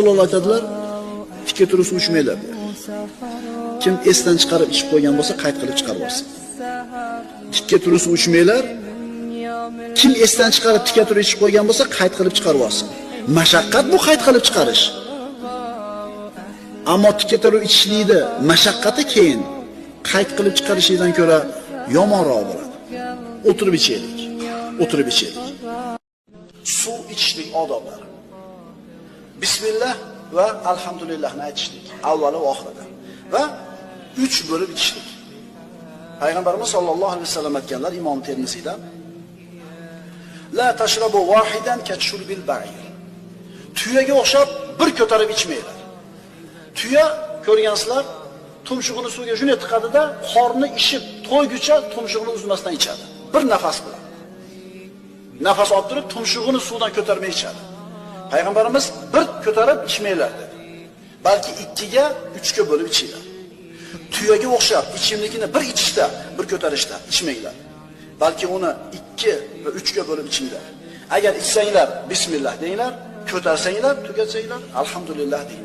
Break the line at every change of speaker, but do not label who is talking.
Rasululloh aytadilar, tikka turib suv ichmanglar dedi. Kim esdan chiqarib ichib qo'ygan bo'lsa, qayt qilib chiqarib olsin. Tikka turib suv ichmanglar. Kim esdan chiqarib tikka turib ichib qo'ygan bo'lsa, qayt qilib chiqarib olsin. Mashaqqat bu qayt qilib chiqarish. Ammo tikka turib ichishlikni mashaqqati keyin qayt qilib chiqarishlikdan ko'ra yomonroq bo'ladi. O'tirib ichaylik. O'tirib ichaylik. Suv ichishlik odoblari. Bismillah va alhamdulillahni aytishlik avvali va oxirida va 3 bo'lib ichishlik. Payg'ambarimiz sollallohu alayhi vasallam aytganlar Imom Termiziyda: La tashrabu wahidan kashurbil ba'ir. Tuyaga o'xshab bir ko'tarib ichmanglar. Tuya ko'rgansizlar, tumshug'ini suvga shunday tiqadida, qorni ishib to'yguncha tumshug'ini uzmasdan ichadi. Bir nafas bilan. Nafas olib turib tumshug'ini suvdan ko'tarmay ichadi. Payg'ambarimiz bir ko'tarib ichmanglar dedi. Balki 2ga, 3ga bo'lib ichinglar. Tuyaga o'xshab ichimlikni bir ichishda, bir ko'tarishda ichmanglar. Balki uni 2 va 3ga bo'lib ichinglar. Agar ichsanglar bismillah denglar, ko'tarsanglar, tugatsanglar alhamdulillah denglar.